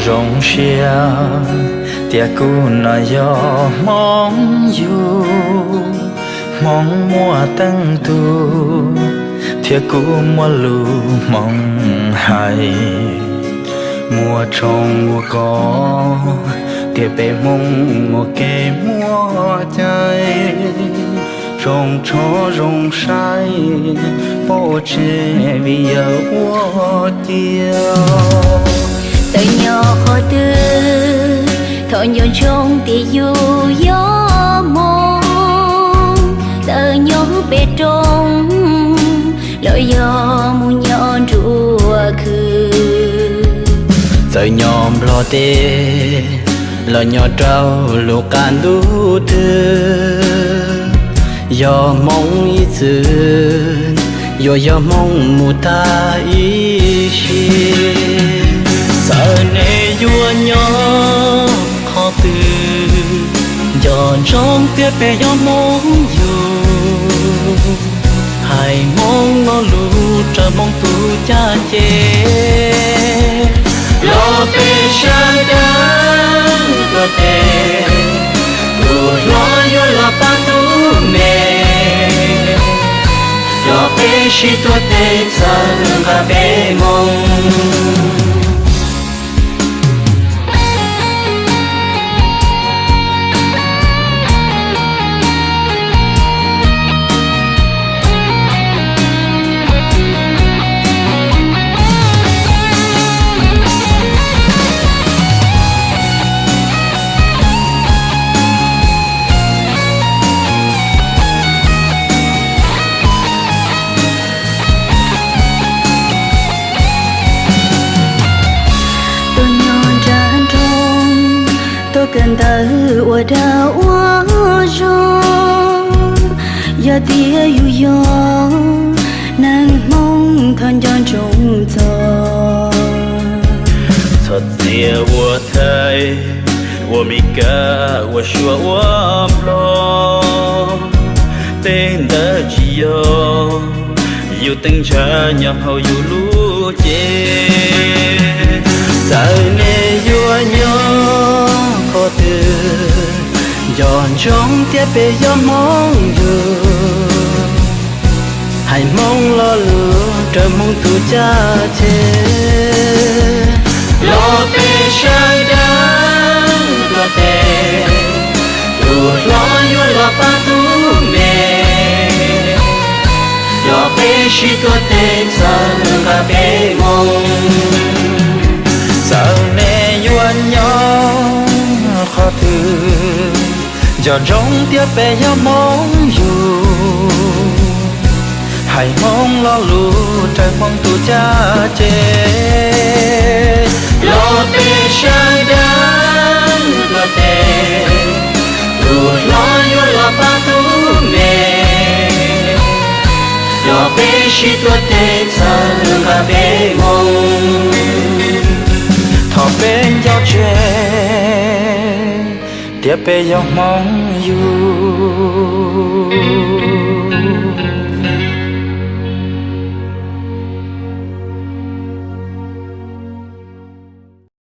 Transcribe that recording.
Zoo siab tias kuv no yog Hmoob yug, Hmoob muaj teej tug, thiab kuv muaj lus Hmoob hais. Muaj tshoob muaj kos, tias peb Hmoob muaj kev muaj cai, zoo tshov zoo saib, pom tseg vim yawg ua ciav. Txawm nyob qhov twg, thov nco ntsoov tias yus yog Hmoob. Txawm nyob pem roob los yog mus nyob nruab khw, txawm nyob Nplog teb los nyob rau lub qab ntuj twg, yog Hmoob ib txwm, yuav yog Hmoob mus tag ib sim. Txawm nej yuav nyob qhov twg, nco ntsoov tias peb yog Hmoob yug. Hais Hmoob lo lus raws Hmoob tus caj ces, los peb sawv daws tuav tes, tus hlob yuav los pab tus me, los peb sib tuav tes txhawb nqa peb Hmoob. Tuaj nyob nram nroog, tuaj kawm ntawv ua dag ua zog, yog tias yus yog neeg Hmoob thov nco ntsoov txog. Txhob txia ua thaij, ua Mes Kas, ua Suav ua Nplog, tej ntawd tsis yog yus teem ntshaw nyob hauv yus lub cev. Txawm nej yuav nyob qhov twg, nco ntsoov tias peb yog Hmoob yug. Hais Hmoob lo lus raws Hmoob tus caj ces, los peb sawv daws tuav tes, tus hlob yuav los pab tus me, los peb sib tuav tes txhawb nqa peb Hmoob. Txawm nej yuav nyob qhov twg, nco ntsoov tias peb yog Hmoob yug. Hais Hmoob lo lus raws Hmoob tus caj ces, los peb sawv daws tuav tes, tus hlob yuav los pab tus me, los peb sib tuav tes txhawb nqa peb Hmoob. Thov peb nco tseg tias peb yog Hmoob yug.